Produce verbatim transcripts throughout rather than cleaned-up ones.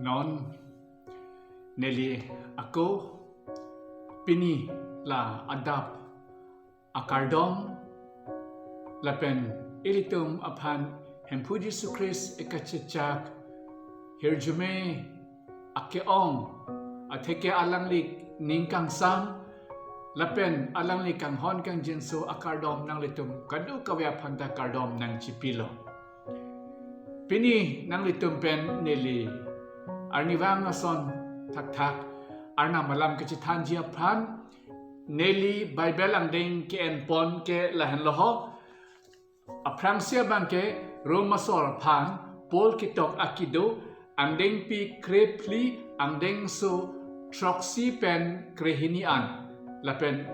Non neli ako pini la adap akardom lapen ilitum aphan Hemphu Jisu Christ ekachechak hirjume ake-ong atheke alangli ning kangsam lapen alangli kanghon kangjinso akardom nanglitum kadokave aphan ta kardom nangchipilo. Pini nanglitum pen neli arnivang ason thakthak Arnam alam kachethanji aphan neli Bible angdeng ke-enpon ke lahenlo ho. Aphrangsi abang ke Rom asor aphan Paul ketok akedo angdengpi krephli angdengso throksi pen krehini an. Lapen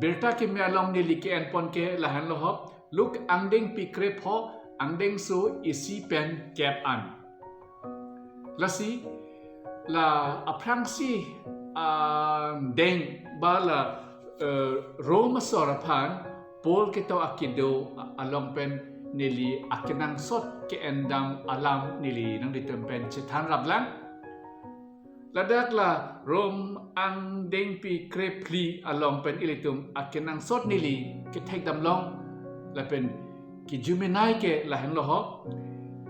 birta keme along neli ke-enpon ke lahenlo ho. Luk angdengpi krepho angdengso isi pen kep an. Lasi la aphrangsi angdeng ba la eh, Rom asor aphan Paul ketok akedo a- along pen neli akenangsot ke-endam alam neli nanglitum pen chethan raplang. Ladak la Rom angdengpi krephli along pen ilitum akenangsot neli kethekdam long lapen kijumenai ke lahenlo ho.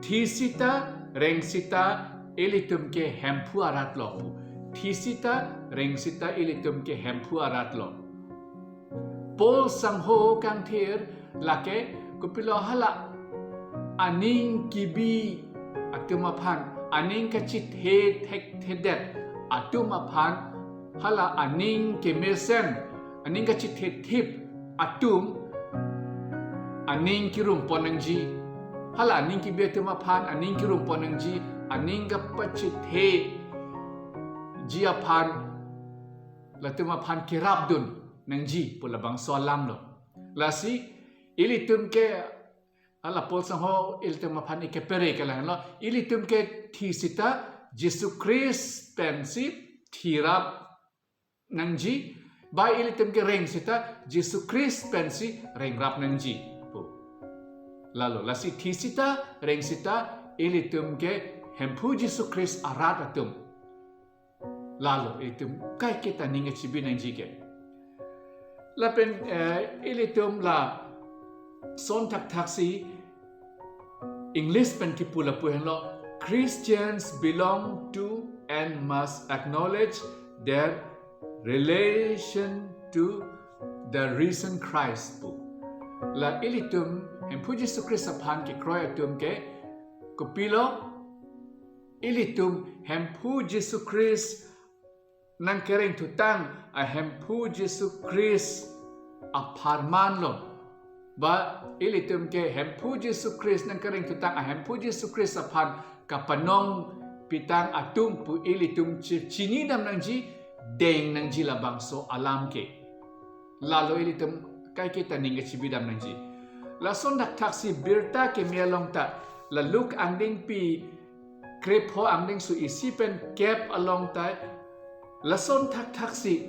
Thi sita reng sita ilitum ke Hemphu arat lo. Thi sita reng sita ilitum ke Hemphu arat lo. Paul sangho kangthir lake kopilo hala aning kebi atum aphan, aning kachethe thekthedet atum aphan, hala aning kemesen, aning kachethethip atum aning kerumpon nangji. Hala aning kebi atum aphan aning kerumpon nangji, aning kapachetheji aphan latum aphan kerapdun nangji pu labangso alam lo. Lasi ilitum ke hala Paul sangho ilitum aphan ikepere ke lahenlo, ilitum ke thi sita Jisu Christ pensi thirap nangji, ba ilitum ke reng sita Jisu Christ pensi rengrap nangji pu. Lalo lasi thi sita reng sita ilitum ke Hemphu Jisu Christ arat atum. Lalo ilitum kaiketa ning kachibi nangji ke. Lapen eh, ilitum lason thakthaksi English pen kipu lapu henlo, Christians belong to and must acknowledge their relation to the risen Christ pu. La ilitum Hemphu Jisu Christ aphan kekroi atum ke kopilo, ilitum Hemphu Jisu Christ nangkereng thutang a Hemphu Jisu Christ apharman lo. Ba ilitum ke Hemphu Jisu Christ nangkereng thutang a Hemphu Jisu Christ aphan kapanong pitang atum pu ilitum chi- chinidam nangji, deng nangji labangso alam ke. Lalo ilitum kaiketa ning kachibidam nangji. Lason thakthaksi birta keme along ta la Luk angdengpi krepho angdengso isi pen kep along ta, lason thakthaksi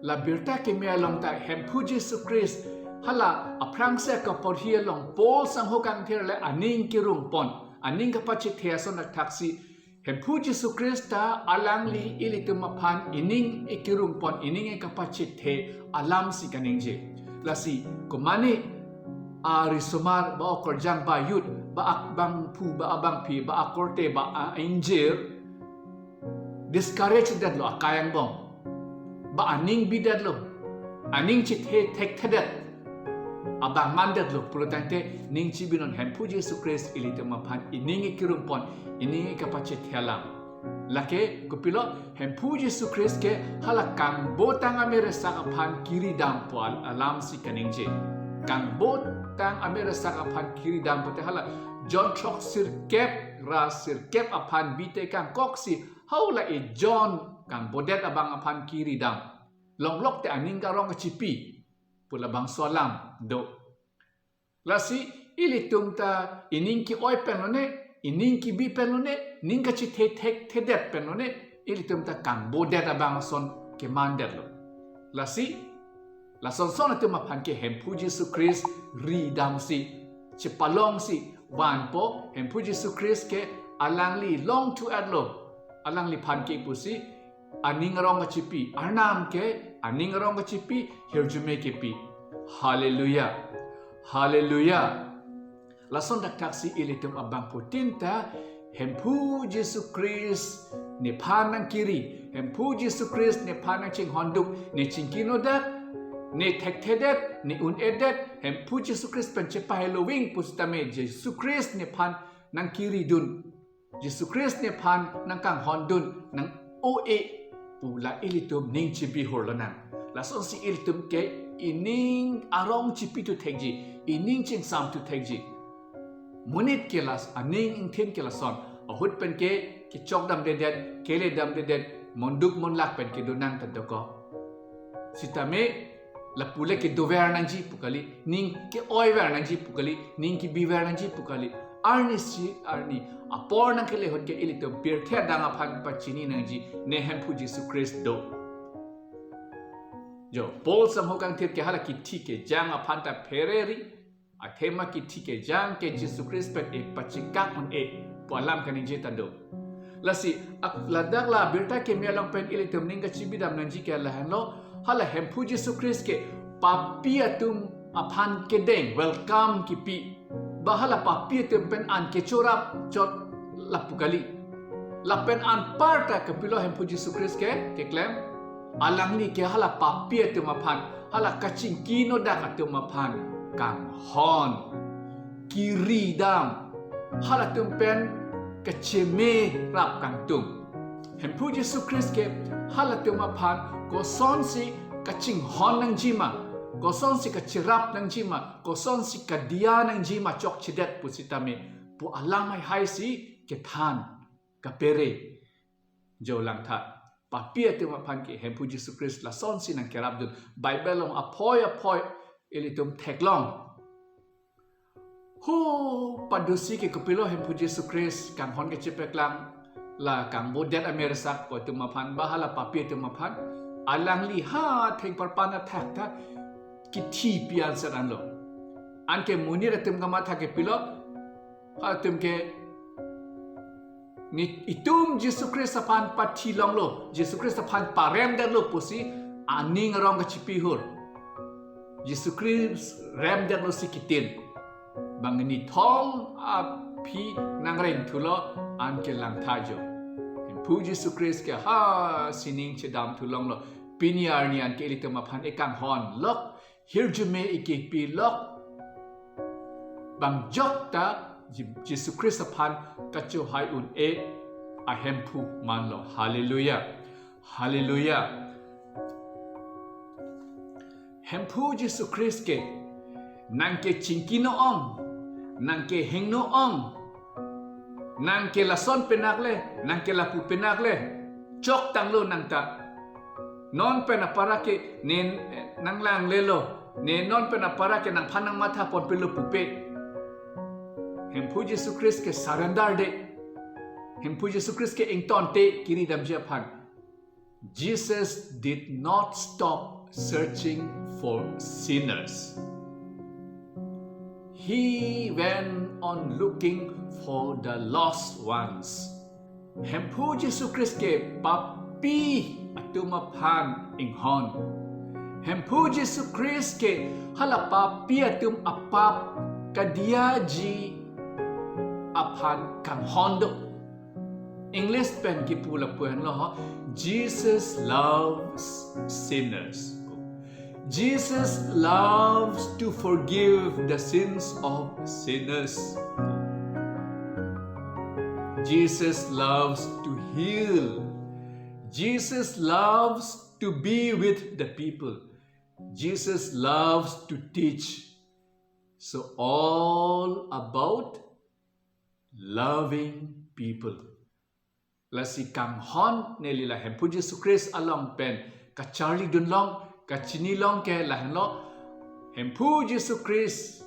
la birta keme along ta Hemphu Jisu Christ hala aphrangsi akaporhi along Paul sangho kangthir le aning kerungpon, aning kapachethe ason thakthaksi Hemphu Jisu Christ ta alangli ilitum aphan ining ekerungpon, ining ekapachethe alamsi kaningje. Lasi komane arisomar ba okorjang ba youth ba abangphu ba abangpi ba akorte ba a-ingjir discourage detlo akai angbong. Ba aning bidetlo, aning chethe thekthedet abang mandetlo pulotangte ning chibinon Hemphu Jisu Christ ilitum aphan ining ekerungpon, ining ekapachethe alam. Lake kopilo Hemphu Jisu Christ ke hala kangbotang ameresak aphan kiridampo al- alamsi kaningje. Kangbotang ameresak aphan kiridampo te hala John throksirkep ra sirkep aphan bite kangkoksi hau la e John kangbodet abang aphan kiridam. Longlok te aning karong kachipi pu labangso alam do. Lasi ilitum ta ining ke-oi pen lone, ining kebi pen lone, ning kachethe thekthedet pen lone, ilitum ta kangbodet abang ason kemandetlo. Lasi lasonson atum aphan ke Hemphu Jisu Christ ridamsi chepalongsi vanpo. Hemphu Jisu Christ ke alangli longthu-etlo. alangliphan ke pusi aning arong kachipi, Arnam ke aning arong kachipi, hirjume kepi. Hallelujah. Hallelujah. Lason thakthaksi ilitum abangphutin ta Hemphu Jisu Khristo nephan nangkiri, Hemphu Jisu Khristo nephan nangchinghonduk, ne chingkinodak, ne thekthedet, ne un-edet, Hemphu Jisu Khristo pen chepaheloving pusitame Jisu Khristo nephan nangkiridun, Jisu Khristo nephan nangkanghondun, nang-o-e pu la ilitum ning chibihur lonang. Lasonsi ilitum ke ining arong chipi thu thekji, ining chingsam thu thekji. Monit ke las aning ingthin ke lason, ahut pen ke kechok damdedet, kele damdedet, monduk monlak pen kedonang ta dokok. Sitame lapu le kedover nangji pu kali, ning ke-oiver nangji pu kali, ning kebiver nangji pu kali. Arnisi arni apor nangkele ahut ke ilitum pirthe adang aphan pachini nangji, ne Hemphu Jisu Khristo do. Jo, Paul sangho kangthir ke hala kithi kejang aphan ta phereri, athema kithi kejang ke Jisu Khristo pen epachikak un-e pu alam kaningje ta do. Lasi, ak-, ladak la birta keme along pen ilitum ning kachibidam nangji ke lahenlo, hala Hemphu Jisu Khristo ke papi atum aphan kedeng, welcome kipi. Ba hala papi atum pen an kechorap chot lapu kali. Lapen anparta kopilo Hemphu Jisu Khristo ke keklem? Alangli ke hala papi atum aphan, hala kachingkinodak atum aphan kanghon, kiridam, halatum pen kacheme rap kangtung. Hemphu Jisu Khristo ke halatum aphan kosonsi kachinghon nangjima, kosonsi kacherap nangjima, kosonsi kadiya nangjima chokchedet pusitame pu alam haihaisi kethan, kapere. Jo langtha, papi atum aphan ke Hemphu Jisu Khristo lasonsi nangkerapdun. Bible along aphoi aphoi ilitum theklong. Ho padusi ke kopilo Hemphu Jisu Khristo kanghon kachepeklang, la kangbodet amersak pu atum aphan, ba hala papi atum aphan, alangli ha thengparpan athak ta kithi pi anser anlo. Anke monit atum kamatha ke pilo, halatum ke ne itum Jisu Khristo aphan pathi longlo, Jisu Khristo aphan paremdetlo pusi aning arong kachipihur. Jisu Khristo remdetlo si kitin. Bang nithom aphi nangreng thulo, anke langtha jo. Hemphu Jisu Khristo ke ha sining chedam thu longlo. Pini arni anke ilitum aphan ekanghon lok, hirjume ekepi lok. Bang jokta Ji-, Jisu Khristo aphan kachohai un-e ahemphu manlo. Hallelujah. Hallelujah. Hemphu Jisu Khristo ke nangkechingkino-ong, nangkehingno-ong, nangke lason penakle, nangke lapu penakle, choktanglo nangta. Non pen apara ke ne nanglanglelo, ne non pen apara ke nangphan nangmatha ponpelo pupe. Hemphu Jisu Khristo ke surrender de. Hemphu Jisu Khristo ke ingtonte kiridamji aphan. Jesus did not stop searching for sinners. He went on looking for the lost ones. Hemphu Jisu Khristo ke papi atum aphan inghon. Hemphu Jisu Khristo ke hala papi atum apap kadiyaji aphan kanghon do. English pen kipu lapu henlo ho, Jesus loves sinners. Jesus loves to forgive the sins of sinners. Jesus loves to heal. Jesus loves to be with the people. Jesus loves to teach. So all about loving people. Lasi kanghon neli la Hemphu Jisu Khristo along pen kacharlidun long, kachini long ke lahenlo. Hemphu Jisu Khristo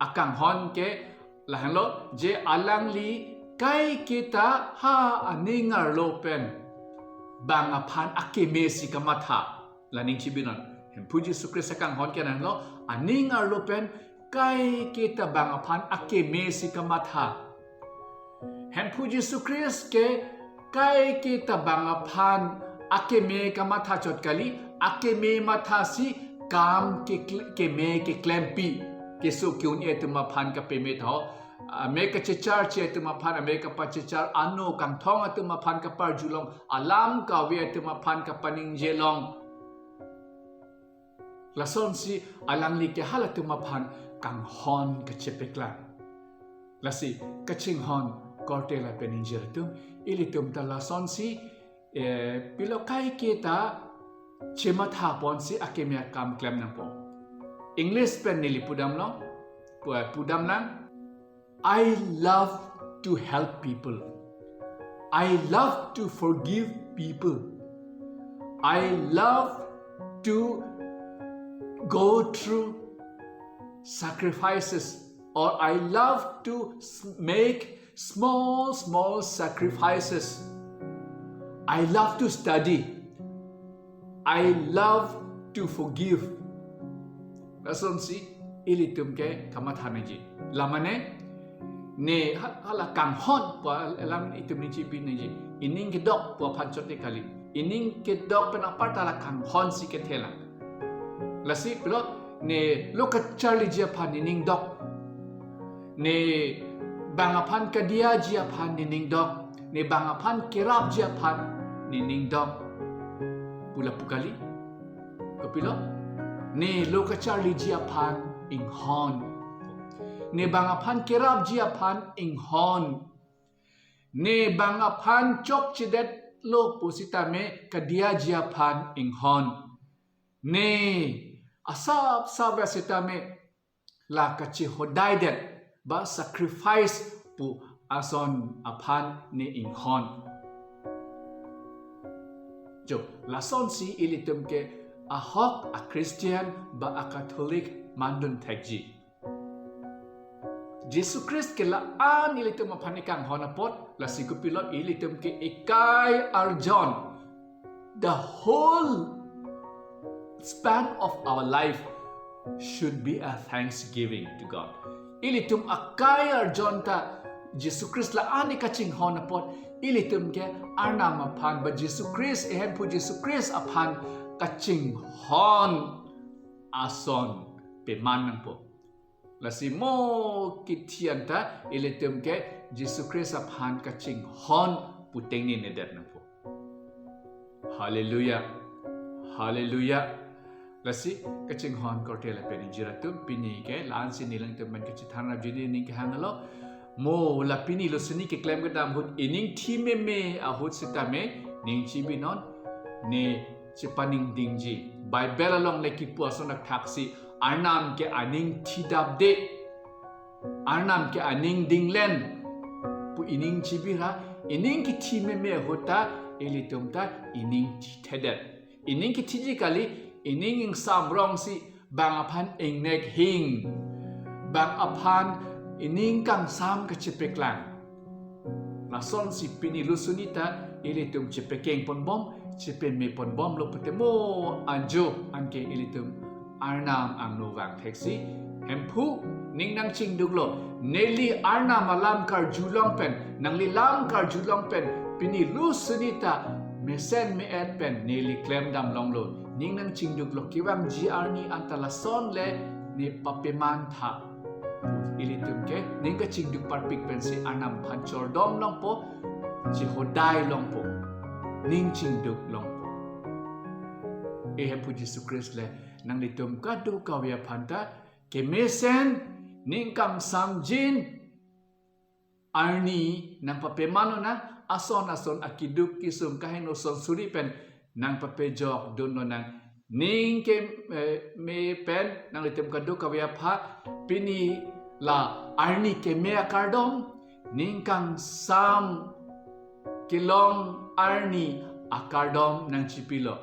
akanghon ke lahenlo, je alangli kaiketa ha aning arlo pen bang aphan akeme si kamatha. La ning chibinon. Hemphu Jisu Khristo akanghon ke lahenlo, aning arlo pen kaiketa bang aphan akeme si kamatha. Hemphu Jisu Khristo ke Kaike ta bang aphan akeme kamatha chot kali, akeme mathasi kam kekle-, keme keklempi, keso ke-un-e atum aphan kapeme tho, amek kachecharche atum aphan amek kapachechar, ano kangthong atum aphan kaparjulong, alam kave atum aphan kapaningjelong. Lasonsi alangli ke halatum aphan kanghon kachepeklang. Lasi kachinghon korte lapen ingjir atum, ilitum ta lasonsi, eh, pilo kaike ta chematha ponsi akeme akam klem nangpo. English pen neli pudamlo, pu-, pudam nang. I love to help people. I love to forgive people. I love to go through sacrifices, or I love to s-, make small, small sacrifices. I love to study. I love to forgive. Lasonsi ilitum ke kamatha nangji. La mane, ne ha-, hala kanghon pu alam itum ningjepi nangji. Ining kedok pu aphan chot ne kali. Ining kedok pen apar ta la kanghonsi kethelang. Lasi pilo, ne lo kacharliji aphan nening dok. Ne bang aphan kediyaji aphan nening dok. Ne bang aphan kerapji aphan nening dok. Pu lapu kali. Kopilo? Ne lo kacharliji aphan inghon. Ne bang aphan kerapji aphan inghon. Ne bang aphan chokchedetlo pusitame kediyaji aphan inghon. Ne asapsap sitame la kachehodaidet ba sacrifice pu ason aphan ne inghon. Jo, lasonsi ilitum ke ahok a-Christian ba a-Catholic mandun thekji. Jisu Christ ke la-an ilitum aphan ne kanghon apot, lasi kopilo ilitum ke ekai arjon. The whole span of our life should be a thanksgiving to God. Ilitum akai arjon ta Jisu Christ la-an ne kachinghon apot, ilitum ke Arnam aphan ba Jisu Christ, ehemphu Jisu Christ aphan kachinghon ason peman nangpo. Lasi mo kethian ta ilitum ke Jisu Christ aphan kachinghon pu tengne nedet nangpo. Hallelujah. Hallelujah. Lasi kachinghon korte lapen ingjir atum, pini ke la-ansi nelangtum pen kachethan rapji ne ning kehanglo. Mo la pini lo suni keklem kedam ahut ining thi meme ahut sitame ning chibinon, ne chepaningdingji. Bible along le kipu ason athaksi Arnam ke aning thidapde, Arnam ke aning dinglen pu ining chibira, ining kithi meme ahut ta ilitum ta ining thithedet. Ining kithiji kali, ining ingsam rongsi bang aphan ingnek hing, bang aphan ining kangsam kachepeklang. Lasonsi pini lo suni ta ilitum chepekeng ponbom, chepeme ponbomlo pute mo ajo anke ilitum Arnam angno vang theksi, Hemphu, ning nangchingduklo, neli Arnam alam karjulong pen, nangli lam karjulong pen, pini lo suni ta mesen me-et pen neli klemdam longlo, ning nangchingduklo, kevangji arni anta lason le ne papeman tha. Ilitum ke ning kachingduk parpik pensi Arnam aphan chordom longpo, chehodai longpo, ning chingduk longpo. Ehemphu Jisu Christ le nanglitum kadokave aphan ta kemesen ning kangsamjin arni nangpapeman lonang, ason ason akeduk kesung kaheno son suri pen nangpapejok dun lonang, ning ke, eh, me pen nanglitum kadokave aphan pini la arni keme akardom, ning kangsam kelong arni akardom nangchipilo.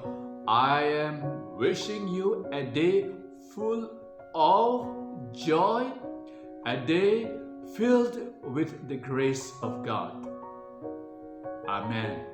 I am wishing you a day full of joy, a day filled with the grace of God. Amen.